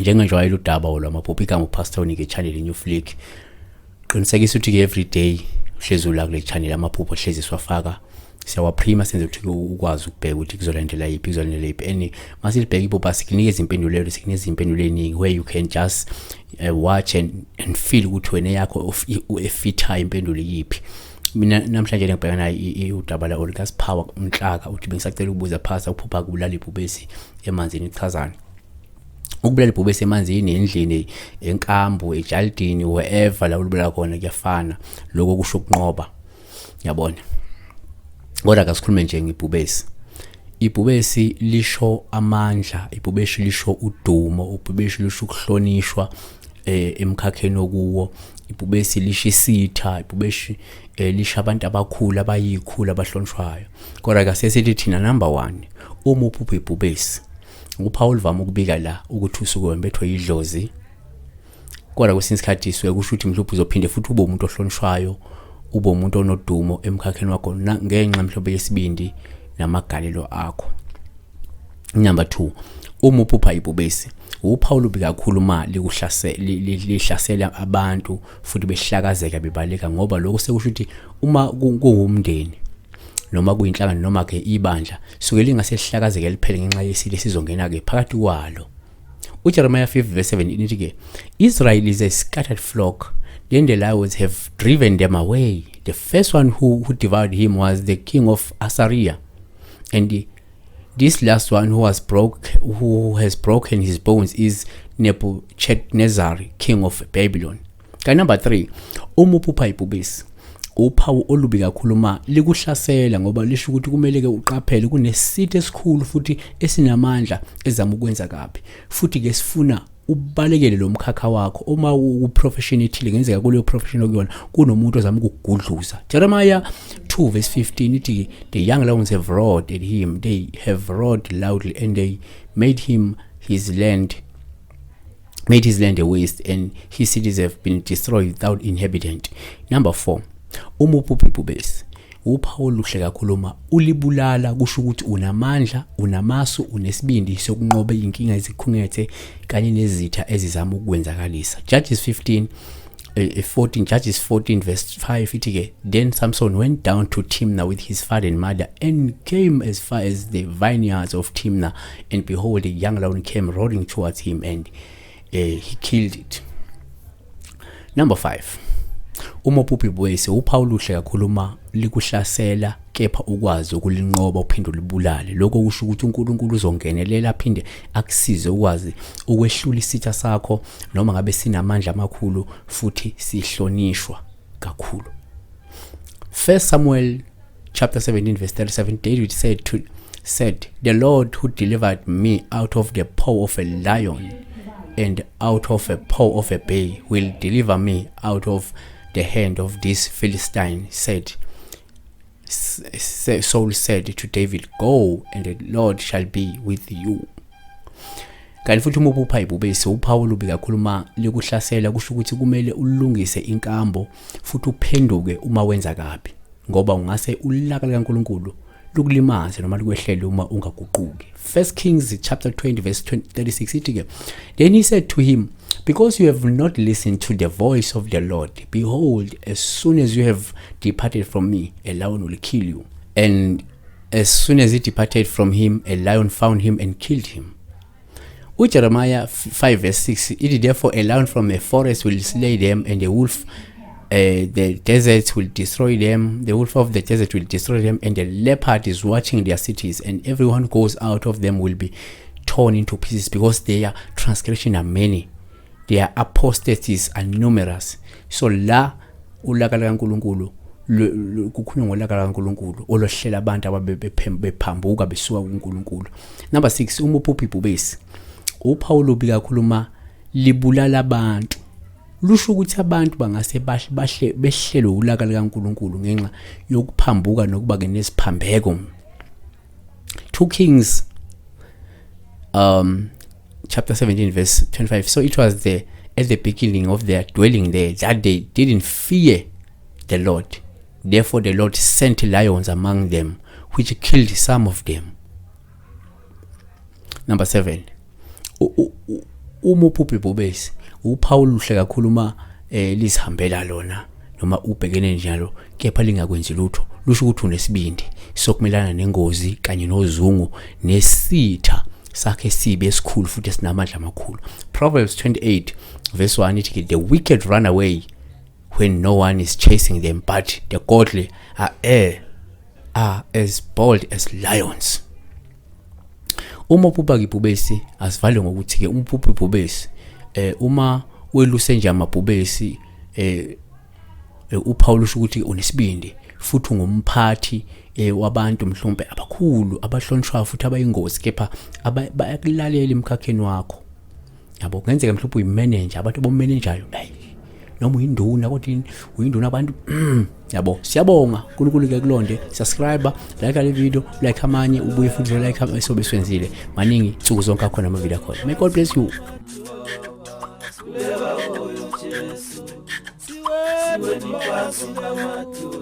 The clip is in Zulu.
Njengenjwayelo udaba olwamaphupho, igama uPastor Unike channel New Flick. Qinisekisa ukuthi ke every day uhlezi ula kule channel, amaphupho hlezi siwafaka, siyawaprima, senze ukuthi ukwazi ukubheka ukuthi kuzolandela yiphi, kuzolandela yiphi. And masilibheka iphupho sikunikeza impendulo, sikunikeza impendulo eningi where you can just watch and feel ukuthi wena yakho efitha impendulo yiphi. Mina namhlanje ngibheka nayo udaba la olukas power unhlaka uthi bengisacela ukubuza phasa, uphupha kubulala ibhubesi emanzini ichazana? Ukubulala ibhubesi emanzini, endlini, enkambu, ejalidini, wherever la ulibulala khona kuyafana, lokho kusho ukunqoba, yabona. Kodwa kasikhulume nje ngebhubesi. Ibhubesi lisho amandla, ibhubesi lisho udumo, ibhubesi lisho ukuhlonishwa emkhakheni okuwo, ibhubesi lisho isitha, ibhubesi lisho abantu abakhulu abayikhulu abahlonishwayo. Kodwa ke sithi thina number 1, uma uphupha ibhubesi, uPaul vama ukubika la ukuthi usuke wembethwe idlozi. Kodwa kwesinye isikhathi suke kusho ukuthi mhlawumbe uzophinde futhi ube umuntu ohlonishwayo, ube umuntu onodumo emkhakheni wakho ngenxa mhlawumbe yesibindi namagalelo akho. Number 2, uma uphupha ibhubesi, uphawu lubi kakhulu uma lihlasela abantu futhi behlakazeka bebaleka, ngoba lokho sekusho ukuthi uma kuwumndeni noma kuyinhlangano noma ke ibandla suke lingasehlakazeke liphele ngenxa yesilo esizongena ke phakathi kwalo. UJeremiah 5 verse 7 ithi ke, Israel is a scattered flock, then the lions have driven them away. The first one who devoured him was the king of Assyria, and this last one who has broken his bones is Nebuchadnezzar, king of Babylon. Ka number 3, uma uphupha ibhubesi, uphawu olubi kakhulu ma likuhlasela, ngoba lisho ukuthi kumele ke uqaphele, kunesitha esikhulu futhi esinamandla ezama ukwenza kabi, futhi ke sifuna ubalekele lo mkhakha wakho. Uma u profession ethile, ngenzeka kuleyo profession okuyona kunomuntu ozama ukugudluza. Jeremiah 2 verse 15 ithi, the young lions have roared at him, they have roared loudly, and they made his land a waste, and his cities have been destroyed without inhabitant. Number 4, uma uphupha ibhubesi, uphawu oluhle kakhulu uma ulibulala, kusho ukuthi unamandla, unamasu, unesibindi sokunqoba inkinga ezikhungethe kanye nezitha ezizama ukwenzakalisa. Judges 15 14, Judges 14 verse 5 ithi ke, then Samson went down to Timnah with his father and mother and came as far as the vineyards of Timnah, and behold, a young lion came roaring towards him, and he killed it. Number 5, uma uphupha ibhubesi, uphawu luhle kakhulu uma likuhlasela kepha ukwazi ukulinqoba uphinde ulibulale. Lokho kusho ukuthi uNkulunkulu uzongenelela aphinde akusize ukwazi ukwehlula isitha sakho, noma ngabe sinamandla amakhulu futhi sihlonishwa kakhulu. 1 Samuel chapter 17 verse 37, David said, the Lord who delivered me out of the paw of a lion and out of a paw of a bear will deliver me out of the hand of this Philistine. Said Saul said to David, go, and the Lord shall be with you. Kanti futhi uma uphupha ibhubesi, uphawu olubi kakhulu uma likuhlasela, kusho ukuthi kumele ulungise inkambo futhi uphenduke uma wenza kabi, ngoba ungase ulaka likaNkulunkulu lukulimaze noma lukwehlele uma ungaguquki. 1 Kings chapter 20 verse 36 ithi ke, then he said to him, because you have not listened to the voice of the Lord, behold, as soon as you have departed from me, a lion will kill you. And as soon as he departed from him, a lion found him and killed him. UJeremiah 5 verse 6 ithi, therefore a lion from a forest will slay them, and a wolf the desert will destroy them, the wolf of the desert will destroy them, and the leopard is watching their cities, and everyone goes out of them will be torn into pieces, because their transgression are many, their apostasies are numerous. So la ulaka likaNkulunkulu, kukhulunywa ngolaka likaNkulunkulu olohlela abantu ababe bephambuka besuka kuNkulunkulu. Number 6, uma uphupha ibhubesi, uphawu lubi kakhulu uma libulala abantu, lusho ukuthi abantu bangase bahle behlelwe ulaka likaNkulunkulu ngenxa yokuphambuka nokuba ke nesiphambeko. 2 Kings chapter 17 verse 25, so it was the at the beginning of their dwelling there that they didn't fear the Lord, therefore the Lord sent lions among them, which killed some of them. Number 7, Uma uphupha ibhubesi, uphawu oluhle kakhulu uma eh, lizihambela lona noma ubhekene njalo kepha lingakwenzi lutho, lusho ukuthi unesibindi sokumelana nengozi kanye nozungu nesitha sakhe esibi esikhulu futhi esinamandla amakhulu. Proverbs 28 verse 1 ithi, the wicked run away when no one is chasing them, but the godly are as bold as lions. Uma uphupha ibhubesi, asivale ngokuthi ke uma uphupha ibhubesi, uma weluse nje amabhubesi, uphawu lusho ukuthi unesibindi futhi ungumphathi wabantu mhlawumbe abakhulu abahlonishwayo futhi abayingozi, kepha bayakulalela emkhakheni wakho, yabo. Kungenzeka mhlawumbe uyimanager, abantu abomanageryo, hey, noma uyinduna, kodwa uyinduna abantu, yabo. Siyabonga, uNkulunkulu ke kulonde. Subscribe, like le video, like amanye, ubuye futhi like esobe siwenzile maningi insuku zonke akhona ama video akhona. May God bless you. Siweni phansi namadolo.